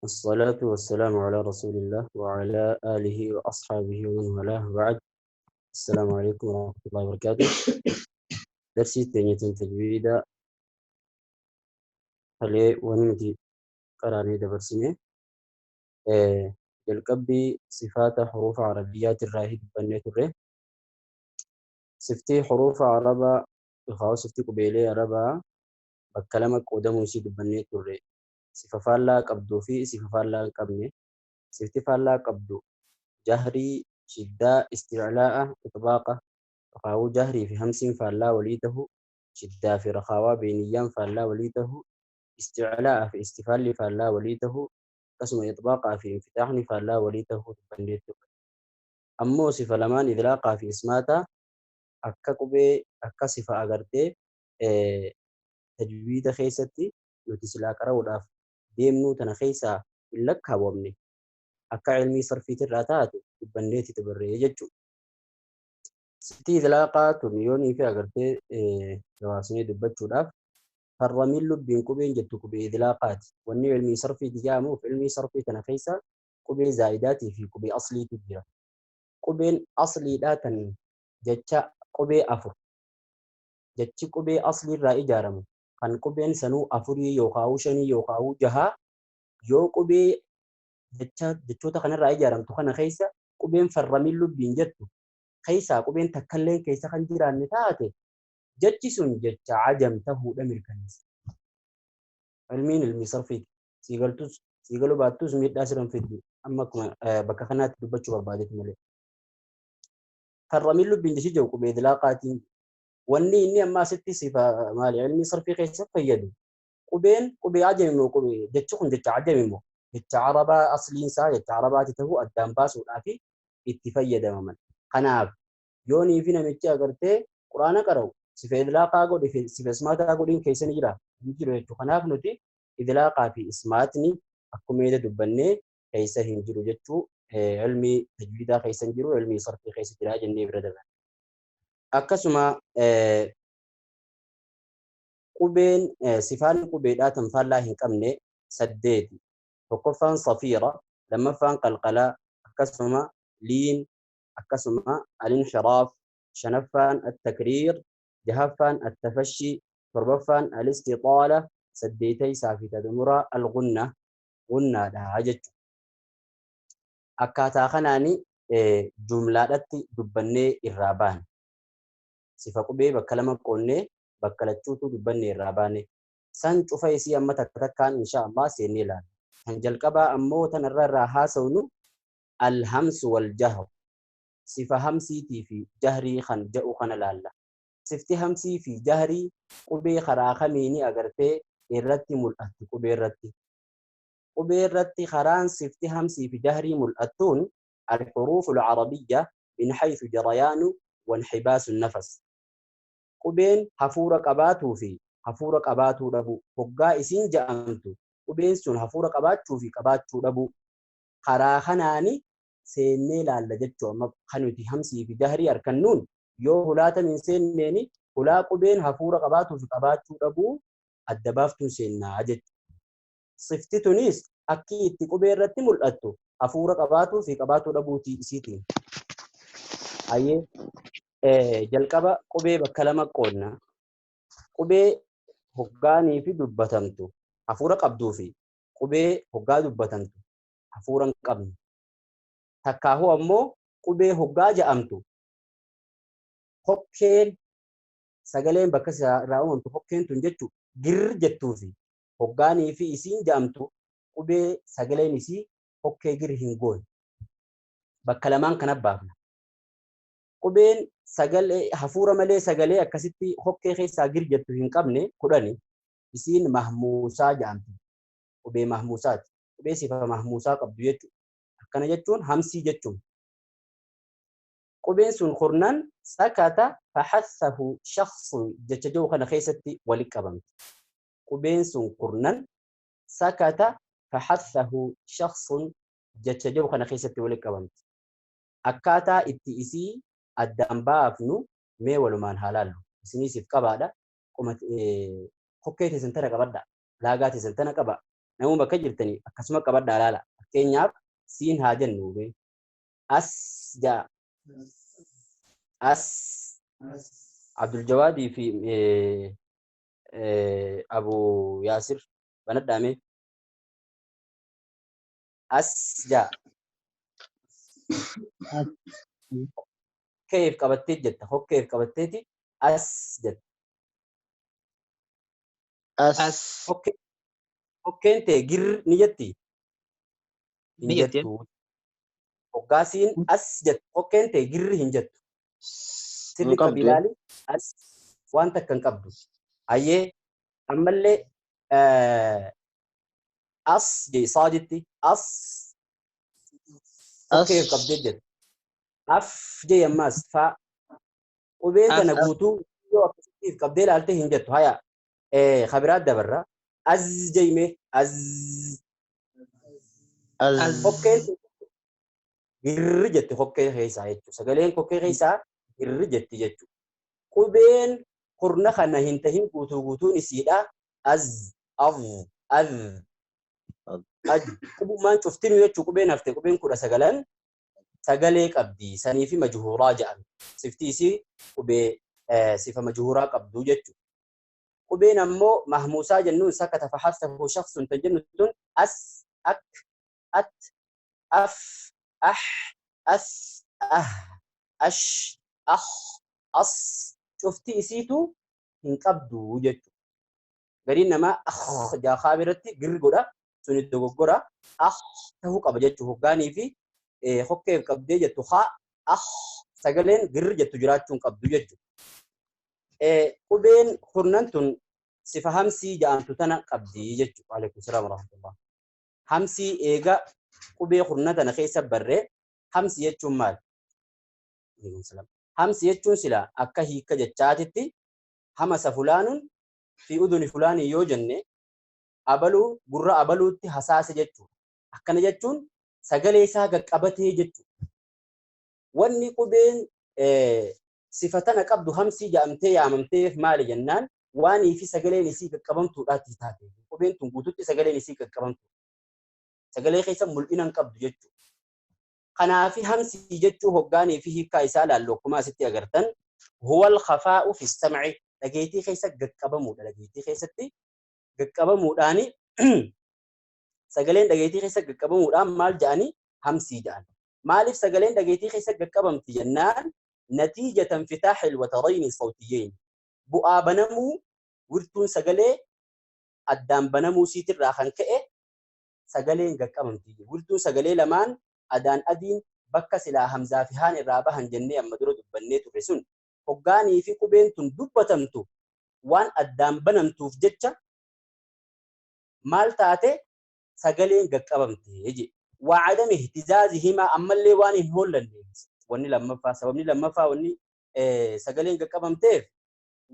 الصلاة والسلام على رسول الله وعلى آله وأصحابه ومن والاه بعد. السلام عليكم ورحمة الله وبركاته. درسي تانية تجويدا هلي ونمتي قراني دبرسيني jalqabbii sifaata hurufa arabiyyaati irraa dubbannee turre. Siftii hurufa arabaa yookaan siftii qubeelee arabaa bakka lama qoodamuu isii dubbannee turre. Sifa faallaa qabduu fi sifa faallaa hin qabne. Sifti faallaa qabdu jahrii, shiddaa, isticlaa'a, itbaaqa yookaan jahrii fi hamsiin faallaa walii tahu, shiddaa fi rakaawaa beeniyyaan faallaa walii tahu, isticlaa'a fi istifaalli faallaa walii tahu, akkasuma itbaaqaa fi infitaaxni faallaa walii tahuu dubbannee turre. Ammoo sifa lamaan idlaaqaa fi ismaataa akka qubee akka sifa agartee tajwiida keessatti nuti silaa qara'uudhaaf deemnuu tana keessaa hin lakkaawwamne akka ilmii sarfiitirraa taate dubbanneeti dabarree jechuudha. Sifti idlaaqaa tun yoonii fi agartee gabaabsinee dubbachuudhaaf farramiin lubbiin qubeen jettu qubee idlaaqaati. Wanni ilmii sarfiiti jedhamuuf ilmii sarfii tana keessa qubee zaa'idaatii fi qubee asliitu jira. Qubeen asliidhaa tan jecha qubee afur. Jechi qubee asliirraa ijaaramu kan qubeen sanuu afurii yookaan shanii yookaan jahaa yoo qubee jecha jechoota kanarraa ijaaramtu kana keessa qubeen farramiin lubbiin jettu keessaa qubeen takkalleen keessa kan jiraanne taate jechi sun jecha ajam tahuudha mirkaneessa. Ilmiin ilmii sarfiiti. Siigaltus siigaluu baattus miidhaa siran fiddu. Amma akkuma bakka kanaatti dubbachuu barbaadeeti malee. Farramiin lubbiin jechi jiru qubee idlaaqaatiin. Wanni inni amma asitti sifa maali ilmii sarfii keessa fayyadu. Qubeen qubee ajami moo qubee jechi kun jecha ajami moo jecha arabaa asliinsaa jecha arabaati tahuu addaan baasuudhaaf itti fayyadamaman. Kanaaf yoonii fi namichi agartee quraana qara'u sifa idlaaqaa godhi sifa ismaataa godhiin keessa ni jira hin jiru jechuudha. Kanaaf nuti idlaaqaa fi ismaatni akkuma eeda dubbannee keessa hin jiru jechuu ilmii tajwiidaa keessa hin jiru ilmii sarfii keessa jira jennee bira dabarre. Akkasuma qubeen sifaan qubeedhaa tan faallaa hin qabne saddeeti. Tokkoffaan safiira, lammaffaan qalqalaa, akkasuma liin, akkasuma alinxiraaf, shanaffaan attakriir, jahaffaan attafashii, torbaffaan alistixaala, saddeetaysaa fi tadumuraa algunna, gunnaadha jechuudha. Akkaataa kanaani jumlaadhatti dubbannee irraa baane. Sifa qubee bakka lama qoonnee bakka lachuutu dubbannee irraa baane. San cufa isii amma takka takkaan insha Allah seennee ilaalla. Kan jalqabaa ammoo tan irra irraa haasawnu alhamsu wal jahru. Sifa hamsiitii fi jahrii kan jedhu kana laalla. Sifti hamsii fi jahrii qubee karaa kamiini agartee irratti mul'atti qubee irratti. Qubee irratti karaan sifti hamsii fi jahrii mul'attuun الحروف العربية من حيث جريان وانحباس النفس. Qubeen hafuura qabaatuu fi hafuura qabaatuu dhabuu hoggaa isiin ja'amtu qubeen sun hafuura qabaachuu fi qabaachuu dhabuu karaa kanaani seennee laalla jechuu amma kan nuti hamsii fi jahrii harkannuun yoo hulaata hin seenneeni hulaa qubeen hafuura qabaatuu fi qabaachuu dhabuu adda baaftuun seennaa jechuudha. Sifti tunis akki itti qubee irratti mul'attu hafuura qabaatuu fi qabaatuu dhabuutii isiitiin. Hayyee jalqaba qubee bakka lama qoodna. Qubee hoggaanii fi dubbatamtu hafuura qabduu fi qubee hoggaa dubbatamtu hafuura hin qabne. Takkaahuu ammoo qubee hoggaa ja'amtu hokkeen sagaleen bakka irraa uumamtu hokkeen tun jechuu gir jettuu fi hoggaanii fi isiin ja'amtu qubee sagaleen isii hokkee gir hin goone. Bakka lamaan kana baafna. Qubeen sagalee hafuura malee sagalee akkasitti hokkee keessaa gir jettu hin qabne kudhani isiin mahmuusaa jedhamti. Qubee mahmuusaati. Qubee sifa mahmuusaa qabdu jechuudha. Akkana jechuun hamsii jechuun. Qubeen sun kurnan sakata faxassahu shakhsun jecha jiru kana keessatti walitti qabamti. Qubeen sun kurnan sakata faxassahu shakhsun jecha jiru kana keessatti walitti qabamti. Akkaataa itti isii addaan baafnu mee walumaan haa laallu. Isiniisiif qabaadha. Kokkee teessan tana qabadha. Laagaa teessan tana qaba. Namuu bakka jirtanii akkasuma qabadhaa laala. Fakkeenyaaf siin haa jennu be. As jaa. As Abdul Jawaadii fi Abu Yaasir banadhaame. As jaa. Hokkeef qabattee jetta. Hokkeef qabatteeti as jetta. As. As. Hokkeen tee gir ni jetti. Hin Ni jetti. jettu. Hoggaasiin as jettu. Hokkeen tee girri hin jettu. Hin Sirri qabi qabdu. ilaali. As waan takka hin qabdu. Hayyee ammallee as jee saajitti as As. hokkeef qabdee jettu. Af jee ammaas faa qubee Af. tana guutuu yoo akkasittiif qabdee ilaalte hin jettu. Haya kabiraa dabarra. Az jeemee az Az. Az. Hokkeen girri jetti hokkee keessaa jechuudha. Sagaleen hokkee keessaa girri jetti jechuudha. Qubeen kurna kana hin tahin guutuu guutuun isiidha. Az, av, az, aj. Qubummaan cuftinu jechuudha qubeen hafte qubeen 19 sagalee qabdi. Sanii fi majhuuraa jedhama. Sifti isii qubee sifa majhuuraa qabdu jechuudha. Qubeen ammoo mahmuusaa jennuun sakata fahasahu shakhsun tan jennu tun as, ak, at, af, ah, as, ah, ash, ah, as cufti isiitu hin qabdu jechuudha. Gariin namaa ah jaakaa biratti girri godha suni dogoggora ah ta'uu qaba jechuudha. Hoggaanii fi hokkeef qabdee jettu haa ah sagaleen girri jettu jiraachuu hin qabdu jechuudha. Qubeen kurnan tun sifa hamsii ja'amtu tana qabdi jechuudha. Alaikum salaam wa rahmatullah. Hamsii eega qubee kurna tana keessa barree hamsi jechuun maali? Alaikum salaam. Hamsi jechuun sila akka hiika jechaatitti hamasa fulaanuun fi uduni fulaanii yoo jenne abaluu gurra abaluutti hasaase jechuudha. Akkana jechuun sagalee isaa qaqqabatee jechuudha. Wanni qubeen sifa tana qabdu hamsii jedhamtee yaamamteef maali jennaan waanii fi sagaleen isii qaqqabamtuudhaati taate. Qubeen tun guututti sagaleen isii qaqqabamtu. Sagalee keessa mul'ina hin qabdu jechuudha. Kanaafi hamsii jechuu hoggaanii fi hiikkaa isaa laallu akkuma asitti agartan huwal khafaa'u fi sam'i dhageettii keessa qaqqabamuudha. Dhageettii keessatti qaqqabamuudhaani sagaleen dhageettii keessa qaqqabamuudhaan maal jedhanii hamsii jedhan. Maaliif sagaleen dhageettii keessa qaqqabamti jennaan natiijatan fitaaxil watarayni sawtiyyeyn bu'aa banamuu wirtuun sagalee addaan banamuu siitirraa kan ka'e sagaleen qaqqabamti. Wirtuun sagalee lamaan adaan adiin bakka silaa hamzaa fi haan irraa bahan jennee amma dura dubbannee turre sun hoggaanii fi qubeen tun dubbatamtu waan addaan banamtuuf jecha maal taate sagaleen qaqqabamte jedhe. Wa'adami ihtizaazihimaa ammallee waan hin hoollanne wanni lammaffaa sababni lammaffaa wanni sagaleen qaqqabamteef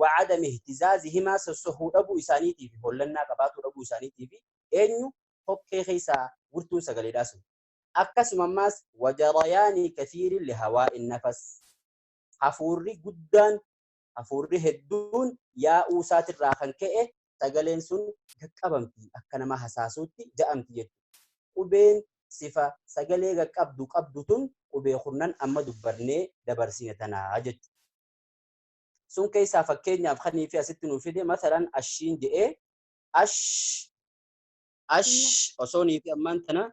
wa'adami ihtizaazihimaa sossohuu dhabuu isaaniitiif hollannaa qabaatuu dhabuu isaaniitiif eenyu hokkee keessaa wirtuun sagaleedhaa sun. Akkasuma ammaas wajarayaanii kathiirin lihawaa'in nafas hafuurri guddaan hafuurri hedduun yaa'uu isaatirraa kan ka'e sagaleen sun qaqqabamti akka nama hasaasuutti ja'amti jechuudha. Qubeen sifa sagalee qaqqabdu qabdu tun qubee kurnan amma dubbannee dabarsine tanaa jechuudha. Sun keessaa fakkeenyaaf kanii fi asitti nuu fide masalan ashiin jedhee ash ash osoo nii fi ammaan tana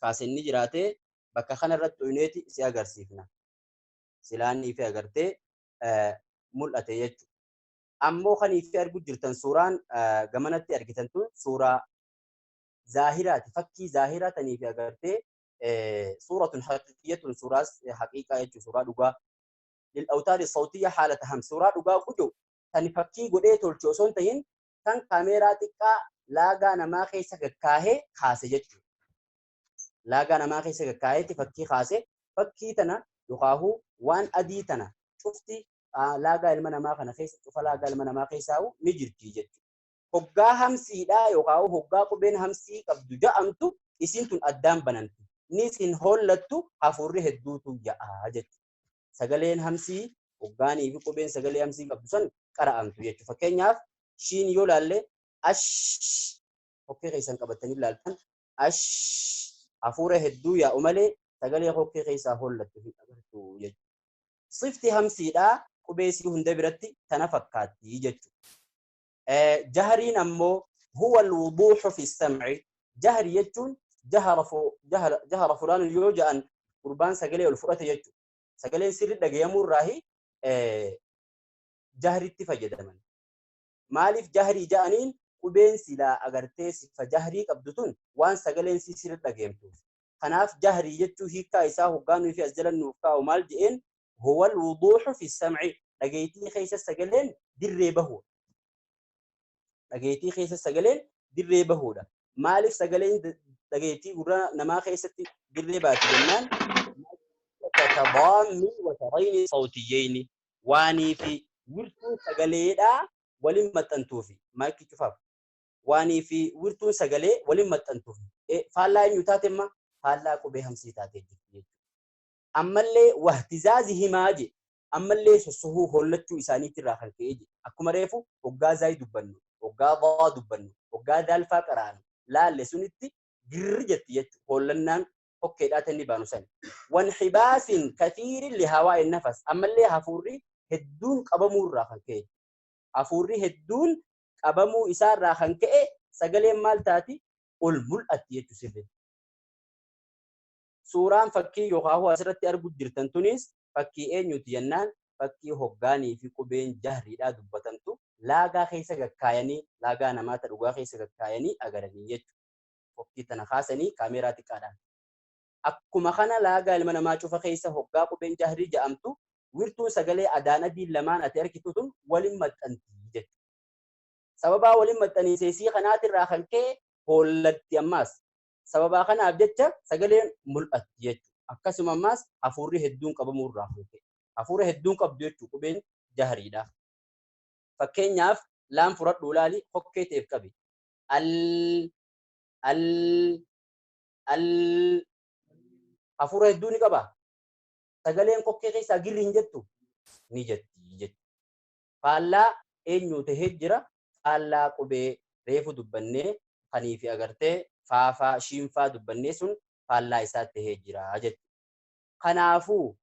kaasenni jiraatee bakka kanarratti uyneeti si agarsiifna. Silaannii fi agartee mul'ate jechuudha. Ammoo kanii fi argu jirtan suuraan gamanatti argitan tun suuraa zaahiraati. Fakkii zaahiraa tanii fi agartee suuratun haqiiqiyatun suuraa haqiiqaa jechuudha. Suuraa dhugaa. Lil-awtaari sawtiyya haala taham suuraa dhugaa gujo tani fakkii godhee tolche osoo hin tahin kan kaameeraa xiqqaa laagaa namaa keessa gaggaahee kaase jechuudha. Laagaa namaa keessa gaggaaheetti fakkii kaase fakkii tana yookaahuu waan adii tana cufti laagaa ilma namaa kana keessa cufa laagaa ilma namaa keessaa ni jirti jechuudha. Hoggaa hamsiidhaa yookaan hoggaa qubeen hamsii qabdu ja'amtu isiin tun addaan banamti. Ni isin hollattu hafuurri hedduutu ya'a jechuudha. Sagaleen hamsii hoggaanii fi qubeen sagalee hamsii qabdu san qara'amtu jechuudha. Fakkeenyaaf shiin yoo laalle ash Hokkee keessan qabatanii ilaaltan ash hafuura hedduu yaa'u malee sagalee hokkee keessaa hollattu hin agartu jechuudha. Sifti hamsiidhaa qubee sii hunda biratti tana fakkaatti jechuudha. Jahriin ammoo huwa alwuduuxu fi samci. Jahri jechuun jahara fulaan yoo ja'an gurbaan sagalee ol fudhate jechuudha. Sagaleen sirri dhagayamuu irraahi jahritti fayyadaman. Maaliif jahrii ja'aniin qubeen silaa agartee sifa jahrii qabdu tun waan sagaleen sii sirri dhagayamtuuf. Kanaaf jahrii jechuu hiikkaa isaa hoggaanuu fi as jala nuuf kaa'u maal je'een huwa alwuduuxu fi samci dhageettii keessa sagaleen dirree bahuudha. Dhageettii keessa sagaleen dirree bahuudha. Maaliif sagaleen dhageettii gurra namaa keessatti dirree baati jennaan tadaammi watarayni sawtiyyeyni waanii fi wirtuun sagaleedhaa waliin maxxantuufi maayikii cufaaf waanii fi wirtuun sagalee waliin maxxantuufi faallaa eenyu taate imma faallaa qubee hamsii taatee jirti jechuudha. Ammallee wahtizaazi himaa je ammallee sossohuu hollachuu isaaniitirraa kan ka'ee je akkuma reefu hoggaa zaay dubbannu hoggaa daa dubbannu hoggaa daalfaa qaraanu laalle sunitti girri jetti jechuudha hollannaan hokkeedhaa tanni baanu sani. Wanxibaasin kathiirin lihawaa'in nafas ammallee hafuurri hedduun qabamuu irraa kan ka'e hafuurri hedduun qabamuu isaarraa kan ka'e sagaleen maal taati ol mul'atti jechuu sirriitti. Suuraan fakkii yookaan asirratti arguu jirtan tunis fakkii eenyuti jennaan fakkii hoggaanii fi qubeen jahriidhaa dubbatamtu laagaa keessa gakkaayanii laagaa namaata dhugaa keessa gakkaayanii agaranii jechuudha. Fakkii tana kaasanii kaameeraa xiqqaadhaan. Akkuma kana laagaa ilma namaa cufa keessa hoggaa qubeen jahrii ja'amtu wirtuun sagalee adaan adiin lamaan ati argitu tun waliin maxxanti jechuudha. Sababaa waliin maxxaniiseesii kanaatirraa kan ka'e hollatti ammaas. Sababaa kanaaf jecha sagaleen mul'atti jechuudha. Akkasuma ammaas hafuurri hedduun qabamuu irraa kan ka'e. Hafuura hedduun qabdu jechuudha qubeen jahriidha. Fakkeenyaaf laan fudhadhu ilaali hokkee ta'eef qabi. Al al al hafuura hedduu ni qaba. Sagaleen kokkee keessaa girri hin jettu ni jetti jechuudha. Faallaa eenyu tahee jira faallaa qubee reefu dubbannee kanii fi agartee faafaa shiinfaa dubbannee sun faallaa isaa tahee jira jechuudha. Kanaafuu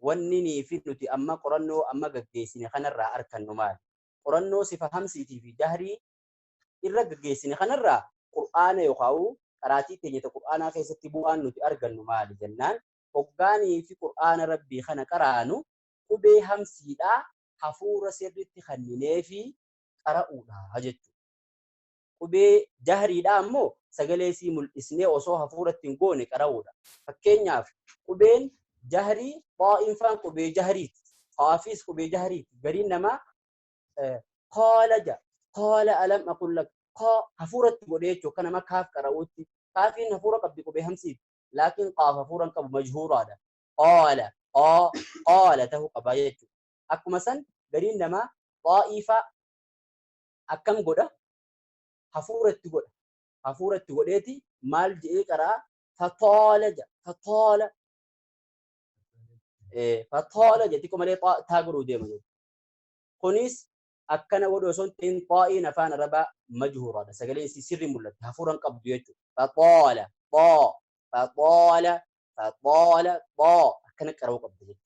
wanni nii fi nuti amma qorannoo amma gaggeessine kanarraa argannu maali? Qorannoo sifa hamsiitii fi jahrii irra gaggeessine kanarraa qur'aana yookaan qaraatii keenya qur'aanaa keessatti bu'aan nuti argannu maali jennaan hoggaanii fi qur'aana rabbii kana qaraanu qubee hamsiidhaa hafuura sirriitti kanninee fi qara'uudha jechuudha. Qubee jahriidhaa ammoo sagalee sii mul'isnee osoo hafuuratti hin goone qara'uudha. Fakkeenyaaf qubeen jahrii xaa'infaan qubee jahriiti. Xaafiis qubee jahriiti. Gariin namaa qaala ja qaala alam aqul lak qaa hafuuratti godhee jechuudha. Akka nama kaaf qara'uutti. Kaafiin hafuura qabdi qubee hamsiiti. Laakiin qaaf hafuura hin qabu majhuuraadha. Qaala qaa qaala ta'uu qaba jechuudha. Akkuma san gariin namaa xaa'iifaa akkam godha? Hafuuratti godha. Hafuuratti godheeti maal je'ee qaraa? Fataala ja fataala fataala jetti malee taa godhuu deema jechuudha. Kunis akkana godhu osoo hin ta'in xaa'iin afaan arabaa majhuuraadha. Sagaleen isii sirri mul'atti. Hafuura hin qabdu jechuudha. Fataala xaa fataala fataala xaa akkana qara'uu qabda jechuudha.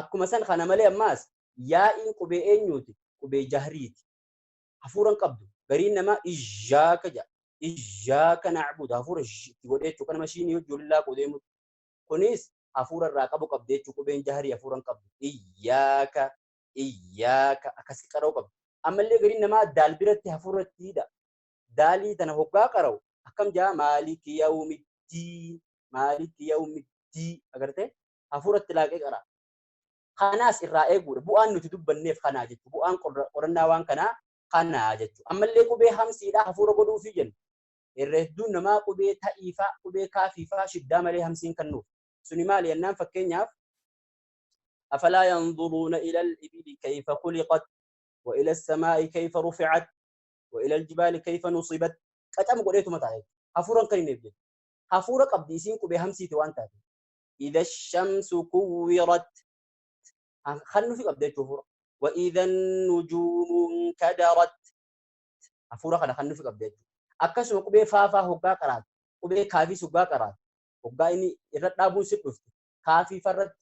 Akkuma san kana malee ammaas yaa'iin qubee eenyuuti? Qubee jahriiti. Hafuura hin qabdu. Gariin namaa iyyaaka jedha. Iyyaaka na'budu hafuura itti godhee jechuudha. Kana mashiinii hojii qodeemu. Kunis hafuura irraa qabu qabdi jechuudha. Qubeen jahrii hafuura hin qabdu. Iyyaaka iyyaaka akkasii qara'uu qabdi. Ammallee gariin namaa daal biratti hafuura itti hidha. Daalii tana hoggaa qara'u akkam jaa maaliki yawmiddii maaliki yawmiddii agartee hafuura itti laaqee qara'a. Kanaas irraa eeguudha. Bu'aan nuti dubbanneef kanaa jechuudha. Bu'aan qorannaa waan kanaa kanaa jechuudha. Ammallee qubee hamsiidhaa hafuura godhuufii jenna. Irra hedduun namaa qubee ta'iifaa, qubee kaafiifaa shiddaa malee hamsiin kennuuf. Suni maali jennaan fakkeenyaaf أفلا ينظرون إلى الإبل كيف خلقت وإلى السماء كيف رفعت وإلى الجبال كيف نصبت قطم قريتو متى هفورا كان يبدي هفورا قبدي سين قبي همسي توان تاتي إذا الشمس كورت خلنو في قبدي هفورا وإذا النجوم انكدرت هفورا خلنو في قبدي. Akkasuma qubee faafaa hoggaa qaraatu, qubee kaafii hoggaa qaraatu, hoggaa inni irra dhaabuun si dhufte kaafii farratti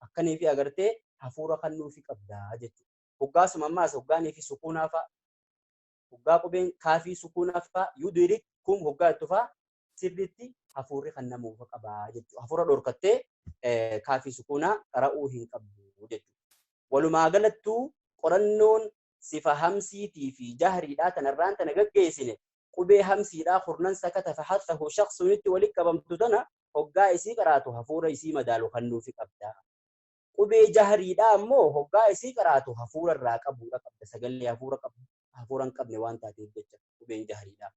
akkanii fi agartee hafuura kennuufi qabdaa jechuudha. Hoggaa suma ammaas hoggaanii fi sukuunaa fa'a, hoggaa qubeen kaafii sukuunaa fa'a yudirik kum hoggaa ittu fa'a sirriitti hafuurri kennamuufi qabaa jechuudha. Hafuura dhorkattee kaafii sukuunaa qara'uu hin qabdu jechuudha. Walumaa galattuu qorannoon sifa hamsiitii fi jahriidhaa tanarraan tana gaggeessine qubee hamsiidhaa kurnan sakata fahathahu shakhsunitti walitti qabamtu tana hoggaa isii qaraatu hafuura isii madaalu kennuufi qabda. Qubee jahriidhaa ammoo hoggaa isii qaraatu hafuura irraa qabuudha qabda. Sagalee hafuura qabdu hafuura hin qabne waan taateef jecha qubeen jahriidhaa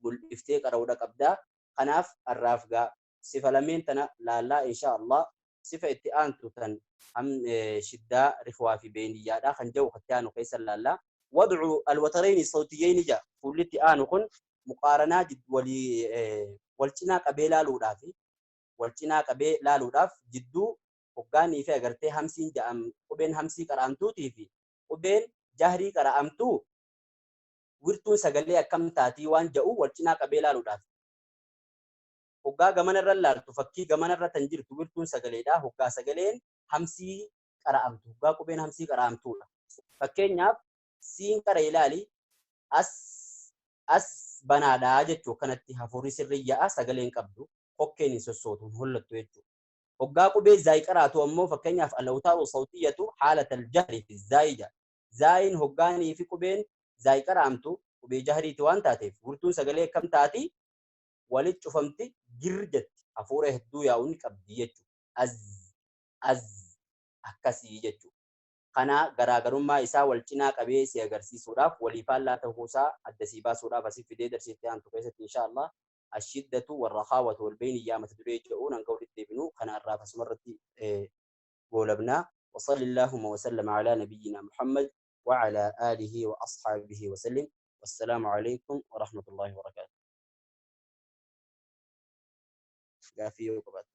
mul'iftee qara'uudha qabda. Kanaaf har'aaf gaa sifa lameen tana laallaa insha Allah sifa itti aantu tan shiddaa rifwaa fi beeniyyaadhaa kan jedhu katti aanu keessa laallaa. Wadcu alwatarayni sawtiyayni ja fuullitti aanu kun muqaaranaa walii wal cinaa qabee laaluudhaaf wal cinaa qabee laaluudhaaf jidduu hoggaanii fi agartee hamsiin ja'am qubeen hamsii qara'amtuutii fi qubeen jahrii qara'amtuu wirtuun sagalee akkam taatii waan ja'u wal cinaa qabee laaluudhaaf. Hoggaa gamanarra laaltu fakkii gamanarra tan jirtu wirtuun sagaleedha. Hoggaa sagaleen hamsii qara'amtu hoggaa qubeen hamsii qara'amtuudha. Fakkeenyaaf siin qara ilaali as as banaadhaa jechuu kanatti hafuurri sirrii yaa'a sagaleen qabdu kokkeen hin sossootu hin hollattu jechuudha. Hoggaa qubee zaayi qaraatu ammoo fakkeenyaaf alawtaaru sawtiyyatu haalatal jahri fi zaayi jedha. Zaayiin hoggaanii fi qubeen zaayi qara'amtu qubee jahriiti waan taateef wirtuun sagalee akkam taati walitti cufamti gir jetti hafuura hedduu yaa'uu ni qabdi jechuudha. Az az akkasii jechuudha. Kana garaagarummaa isaa wal cinaa qabee si agarsiisuudhaaf walii faallaa ta'uusaa adda sii baasuudhaaf asii fidee darsiitti aantu keessatti insha Allah ashiddatu warrahaawatu wal beyniyyaa mata duree jedhuun hanga walitti deebinu kana irraa asumarratti goolabnaa. وصل اللهم وسلم على نبينا محمد وعلى آله وأصحابه وسلم والسلام عليكم ورحمة الله وبركاته. قافية وقبات.